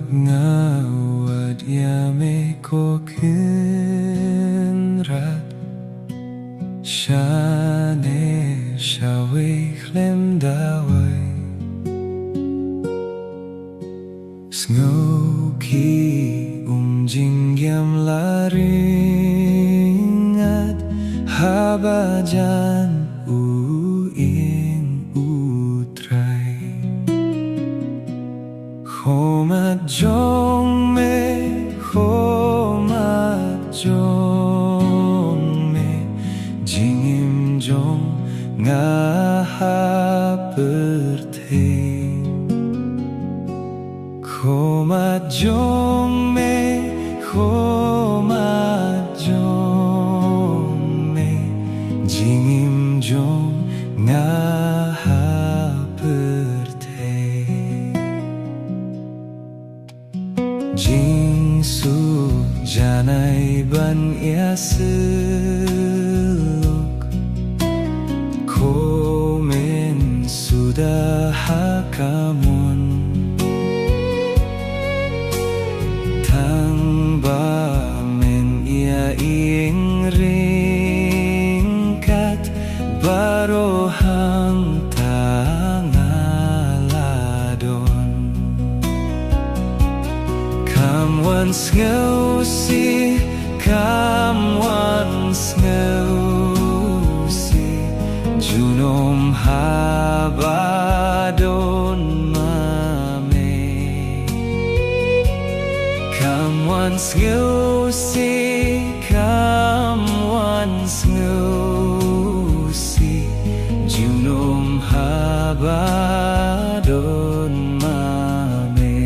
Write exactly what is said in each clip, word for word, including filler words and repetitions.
Nga wad ïa me ko Kynrad, shane shawei khlem dawei. Sngew ki um jingïam la ring at haba jan u ïing u Trai. Khmat jong me, khmat jong me, jingim jong nga ha pyrthei. Khmat jong me, khmat jong me, jingim jong nga ha pyrthei. Jingsuk janai ban ïasyllok, ko men suda ha ka mon. Tang ba men ïa ïeng ryngkat, baroh hangta nga la don. Kam wan sngewsih, kam wan sngewsih, junom haba don ma me. Kam wan sngewsih, kam wan sngewsih, junom haba don ma me.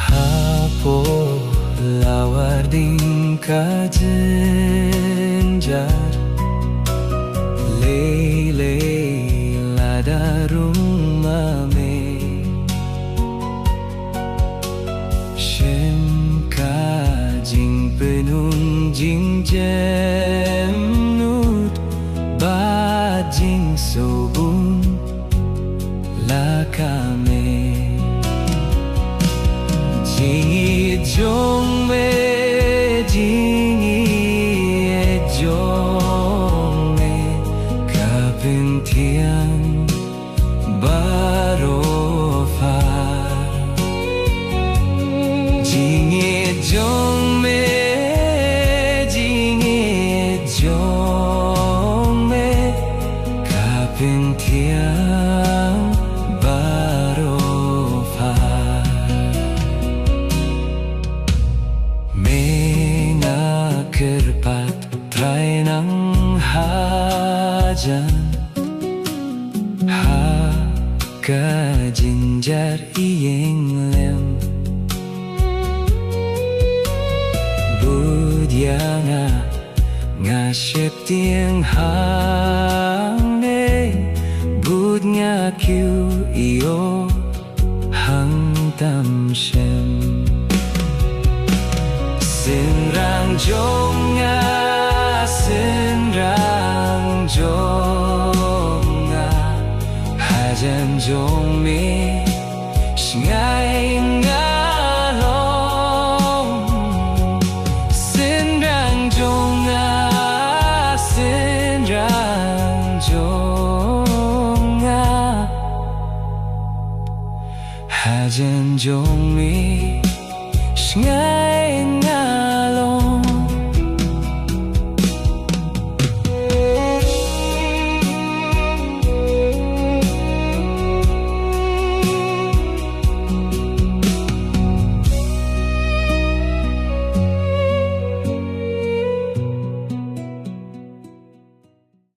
Hapoh lawar ding ka jynjar, lei lei lada rung ma me. Shem ka jingpynun jingjemnud bad jingsngewbun la ka me. Jingïeit jong me, jingïeit jong me, ka pynthiang baroh pha. Jingïeit jong me, jingïeit jong me, ka pynthiang baroh pha. Me nga kyrpad Trai nang hajan ha ka jynjar ïing lem. Bud ïa nga, nga sheptieng hangne, bud nga kiew ïoh hangtam shem. Synran jong nga, synran jong nga, hajan jong me, shngaiñ nga long. Synran jong nga, synran jong nga, hajan jong me, shngaiñ